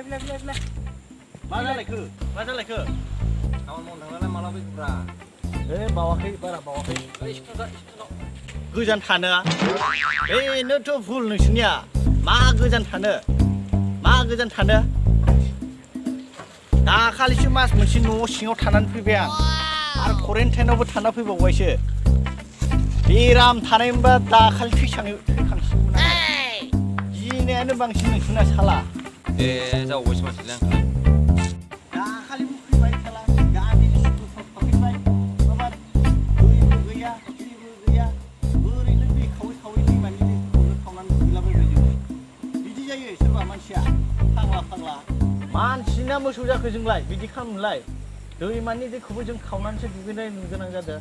बिलाय मा जालायखो खामानि मावनो थांनानै माला फैब्रा बावाखै बारा बावाखै गोजान थानो बेनोथ' भुल नोंसोरनिया मा गोजान थानो दाखालिसो मास मोनसे न' सिङाव थानानै फैबाय आं आरो क्वारेन्टाइनावबो थाना फैबावबायसो बेराम थानायमोनबा दाखालि थैखांसिगौमोन आं गिनायानो बांसिन नोंसोरना साला जाबावबायसो मानसिलाय आंखौ दाखालिबो फैबाय साला गामिनि स्कुलफ्राव थाफैबाय माबा दैबो गैया दैबो गैया ओरैनो दै खावै दैमानि दैखौनो खावनानै दुगैलाबायबाय जोङो बिदि जायो सोरबा मानसिया फाग्ला मानसिना मोसौ जाखो जोंलाय बिदि खालामनोलाय दैमानि दैखौबो जों खावनानैसो दुगैनाय गोनां जादों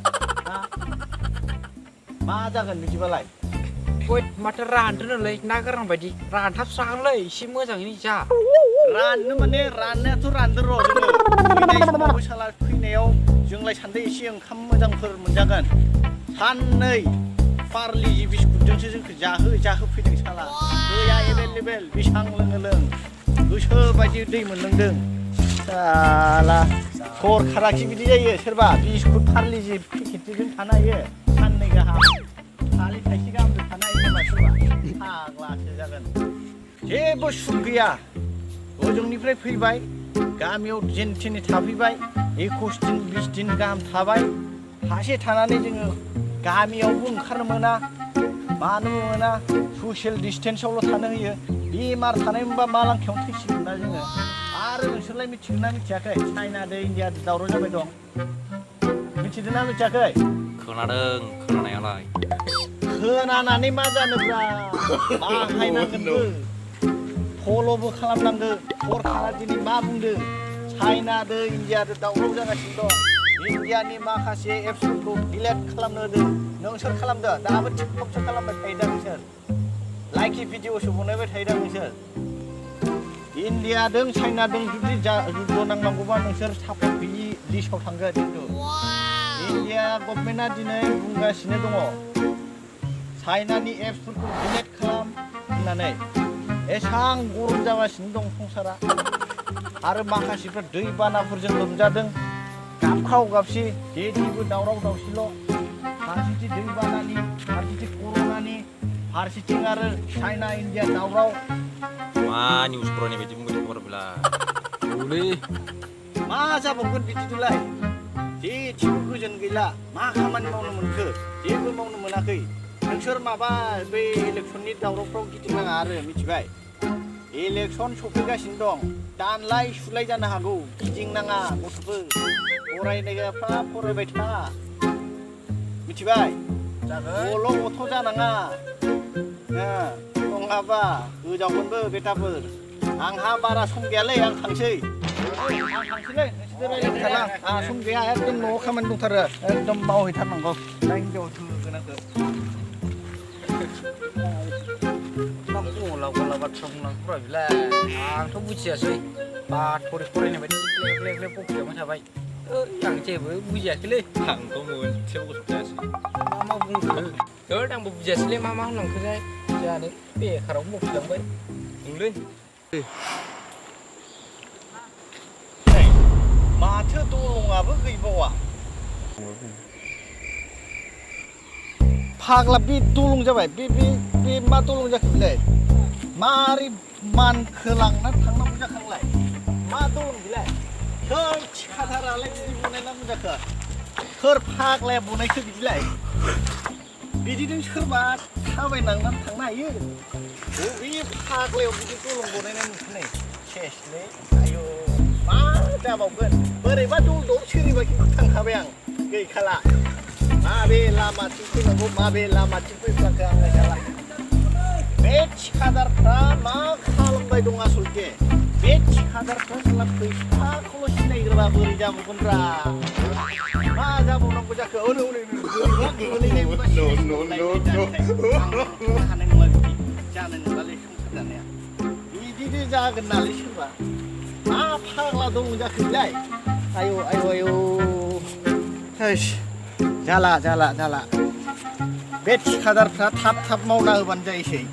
मा जागोन बिदिबालाय गय माथो रानदोंलै ना गोरान बायदि रानथाबस्राहांलै एसे मोजाङैनो जा राननो माने राननायाथ' रानदों र' जोङो फैनाय समावबो साला फैनायाव जोंलाय सानदों एसे ओंखाम मोजांफोर मोनजागोन साननै पार्लि जि बिस्कुटजोंसो जोंखौ जाहोफैदों साला दैया एभेलेबेल बेसां लों गोसो बायदि दै मोनलोंदों साला खर खाराखि बिदि जायो सोरबा बिस्कुट पार्लि जि पेकेटजों थानो हायो साननै गाहाम थालिर थाइसे गाहामजों थानो हायो नामा सोरबा फाग्लासो जागोन जेबो सुख गैया हजोंनिफ्राय फैबाय गामियाव जेने थेने थाफैबाय 21 दिन 20 दिन गाहाम थाबाय सासे थानानै जोङो गामियावबो ओंखारनो मोना मानो मोना ससियेल डिस्टेन्सआवल' थानो होयो बेमार थानायमोनबा मा लांखायावनो थैसिगोन ना जोङो आरो नोंसोरलाय मिथिगोन ना मिथियाखै चाइना दै इन्डिया दावराव जाबाय दं मिथिदों ना मिथियाखै खोनादों खोनानायालाय खोनानानै मा जानोब्रा बाहायनांगोनबो फल'बो खालामनांगोन सरखारा दिनै मा बुंदों चाइना दै इन्डिया दावराव जागासिनो दं इन्डियानि माखासे एप्सफोरखौ डिलेट खालामनो होदों नोंसोर खालामदो दाबो टिकटकसो खालामबाय थायो दा नोंसोर लाइकि भिडिअसो बनायबाय थायो दा नोंसोर इन्डियाजों चाइनाजों जुदि जुद्ध नांनांगौबा नोंसोर सापर्ट गैयि लिस्टआव थांगोन खिन्थु इन्डिया गभर्नमेन्टआ दिनै बुंगासिनो दङ चाइनानि एप्सफोरखौ डिलेट खालाम होननानै एसां गरम जागासिनो दं संसारा आरो माखासेफ्रा दैबानाफोरजों लोमजादों गाबखाव गाबसि जेनिबो दावराव दावसिल' फारसेथिं दैबानानि फारसेथिं कर'नानि फारसेथिं आरो चाइना इन्डिया दावराव मा निउस फरायनाय बायदि बुंबाय खबर बेला औलै मा जाबावगोन बिदिलाय जेथिबो गोजोन गैला मा खामानि मावनो मोनखो जेबो मावनो मोनाखै नोंसोर माबा बे इलेक्सननि दावरावफ्राव गिदिंनाङा आरो मिथिबाय इलेक्सन सफैगासिनो दं दानलाय सुलाय जानो हागौ गिदिंनाङा गथ'फोर फरायनायफ्रा फरायबाय था मिथिबाय गल' गथ' जानाङा नङाबा गोजावगोनबो बेटाफोर आंहा बारा सम गैयालै आं थांसैलै नोंसोर रायज्लायबाय थाला आंहा सम गैया एकदम न'आव खामानि दंथारो एकदम मावहैथारनांगौ दा हिनजाव होगोनांगौ गला बाथ्रा बुंनांगौब्रा बेलाय आंथ' बुजियासै बाथरि फरायनाय बायदि ग्लेब ग्लेब बखिलांबाय थाबाय आं जेबो बुजियाखैलै आंथ' मोनसेबो गोसोआव जायासै मा बुंखो आंबो बुजियासैलै मा होनलांखोथाय जानो बेखाराव बखिलांबाय नोंलै माथो दलङाबो गैबावा फाग्ला बे दलं जाबाय बे मा दलं जाखो बेलाय मारै मानखोलांना थांनांगौ जाखांलाय मा दलं बेलाय सोर थिखादारालाय बिदि बनायनांगौ जाखो सोर फाग्लाया बनायखो बिदिलाय बिदिजों सोरबा थाबायनांनानै थांनो हायो बबे फाग्लायाव बिदि दलं बनायनाय नुखोनै सेसलै आयौ मा जाबावगोन बोरैबा दल सोरैबा खिन्थु थांखाबाय आं गैखाला माबे लामाथिं फैनांगौ माबे लामाथिं फैफ्लांखो आं नायखाला बे थिखादारफ्रा मा खालामबाय दं आसलथे बे थिखादारफ्रा साला फैसाखौल' सिनायग्रोबा बोरै जाबावगोनब्रा मा जाबावनांगौ जाखो बोरैबा गोलैनाय मोनबा हानाय नंला बिदि जानाय नंलालै संसार जानाया बिदिनो जागोन नालाय सोरबा मा फाग्ला दं जाखो बेलाय आयौ जाला बे थिखादारफ्रा थाब मावना होबानो जायोसै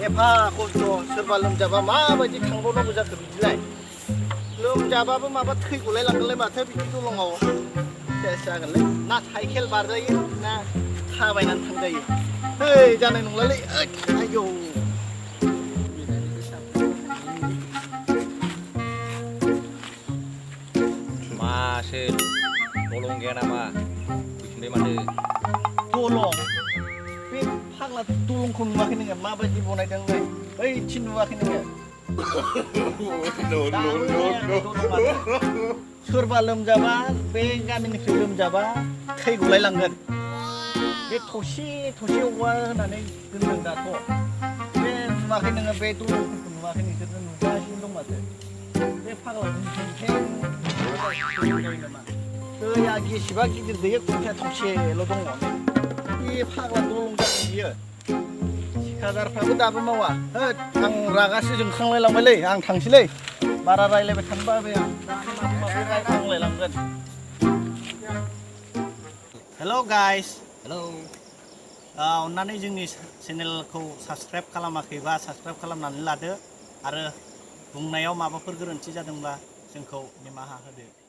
एफा खस्थ' सोरबा लोमजाबा माबायदि थांबावनांगौ जाखो बिदिलाय लोमजाबाबो माबा थैग'लाय लांगोनलाय माथो बिदि दलङाव सेस जागोनलै ना साइकेल बारजायो ना थाबायनानै थांजायो है जानाय नंलालै आयौ मासो दलं गैया नामा बिथिंजाय माथो दलं बे फाग्ला दलंखौ नुवाखै नोङो माबायदि बनायदों नै ओइथिं नुवाखै नोङो सोरबा लोमजाबा बे गामिनिफ्राय लोमजाबा थैग'लाय लांगोन बे थसे औवा होनानै दोनदों दाथ' बे नुवाखै नोङो बे दलंफोरखौ नुवाखै नोंसोर नुगासिनो दं माथो बे फाग्ला दैया गिसिबा गिदिर दैया खुन्थिया थसेल' दङ बे फाग्ला दलं जागोन बियो थिखादारफ्राबो दाबो मावा होद आं रागासो जोंखांलाय लांबायलै आं थांसैलै बारा रायलायबाय थानो बाबाय आं माबा माबि रायखांलायलांगोन हेल' गाइस हेलौ अननानै जोंनि चेनेलखौ साबस्क्राइब खालामाखैबा साबस्क्राइब खालामनानै लादो आरो बुंनायाव माबाफोर गोरोन्थि जादोंब्ला जोंखौ निमाहा होदो